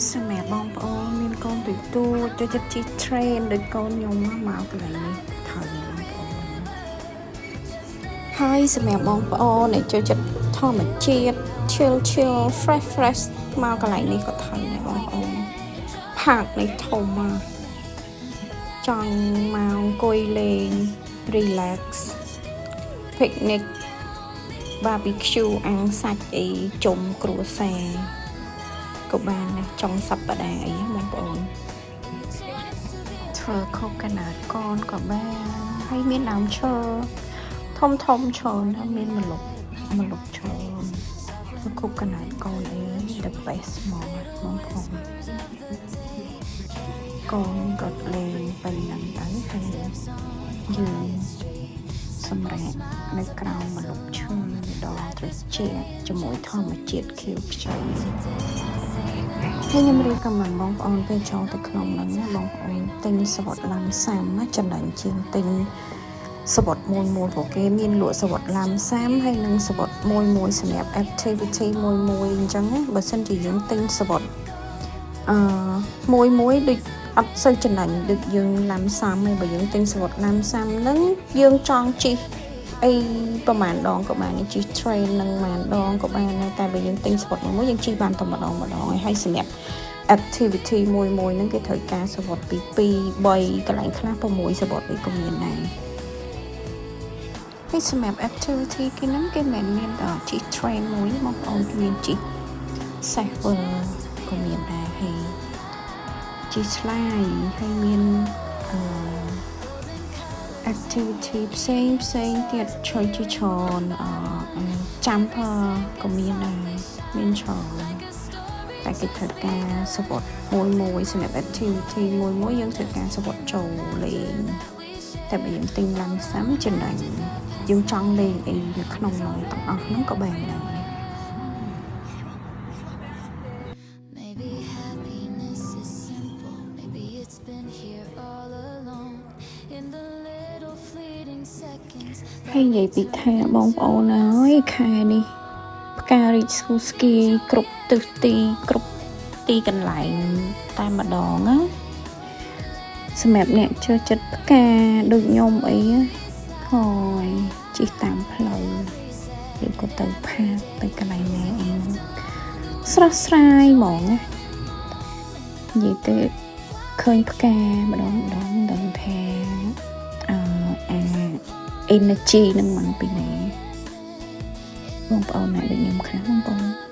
សម្រាប់បងប្អូនមានកូនទូចទូចចូលចិត្តជិះ train ដូចកូនខ្ញុំមកកន្លែងនេះថយបងប្អូនហើយសម្រាប់បងប្អូនដែលចូលចិត្តធម្មជាតិ chill chill fresh fresh មកកន្លែងនេះក៏ថយដែរបងប្អូន park នេះធំមកចង់មកអង្គុយលេង relax picnic barbecue អាំងសាច់អីជុំគ្រួសារក៏បានដែរចុងសប្តាហ៍អីបងប្អូនធ្វើខុសកណាតកូនក៏បានហើយមានដើមឈើធំធំច្រើនហើយមានម្លប់ម្លប់ច្រើនធ្វើខុសកណាតកូនអី the best ហ្មងបងប្អូនកូនរត់លេងពេញហ្នឹងទៅហើយយើងសម្រាប់នៅក្រោមម្លប់ឈើដ៏ត្រជាក់ជាមួយធម្មជាតិខៀវខ្ចីហើយខ្ញុំrecommend បងប្អូនពេលចូលទៅក្នុងហ្នឹងណាបងប្អូនទិញសំបុត្រ lump sum ណាចំណេញជាងទិញសំបុត្រមួយមួយព្រោះគេមានលក់សំបុត្រ lump sum ហើយនិងសំបុត្រមួយមួយសម្រាប់ activity មួយមួយអញ្ចឹងណាបើសិនជាយើងទិញសំបុត្រអឺមួយមួយដូចអត់សូវចំណេញដូចយើង lump sum ឯងបើយើងទិញសំបុត្រ lump sum ហ្នឹងយើងចង់ជិះអីប្រហែលដងក៏បានជិះ train នឹងប្រហែលដងក៏បានដែរតែបើយើងទិញសំបុត្រមួយមួយយើងជិះបានតែម្ដងម្ដងហើយសម្រាប់ activity មួយមួយហ្នឹងគេត្រូវការសំបុត្រពី2 3កន្លែងខ្លះ6សំបុត្រអីក៏មានដែរហើយសម្រាប់ activity គេហ្នឹងគេមិនមែនមានតែជិះ train មួយបងប្អូនគេមានជិះ Segway ក៏មានដែរហើយជិះ slide ហើយមានអឺ activity ផ្សេងផ្សេងទៀតឈើជាច្រើនអឺ jumper ក៏មានដែរមានច្រើនតែគេត្រូវការសំបុត្រមួយមួយសម្រាប់ activity មួយមួយយើងត្រូវការសំបុត្រចូលលេងតែបើយើងទិញ lump sum ចំណេញយើងចង់លេងអីនៅក្នុងនោះទាំងអស់ហ្នឹងក៏បានដែរ Maybe happiness is simple. Maybe it's been here all along. In the little fleeting seconds. ហើយនិយាយពីថាបងប្អូនអើយខែនេះផ្ការីកស្គូស្គីគ្រប់ទិសទីគ្រប់ទីកន្លែងតែម្ដងណាសម្រាប់អ្នកចូលចិត្តផ្កាដូចខ្ញុំអីហើយជិះតាមផ្លូវឬក៏ទៅ park ទៅកន្លែងណាអីស្រស់ស្រាយហ្មងណានិយាយទៅឃើញផ្កាម្ដងម្ដងដឹងថាអឺអា energy នឹងមកពីណាបងប្អូនណាដូចខ្ញុំខ្លះបងប្អូន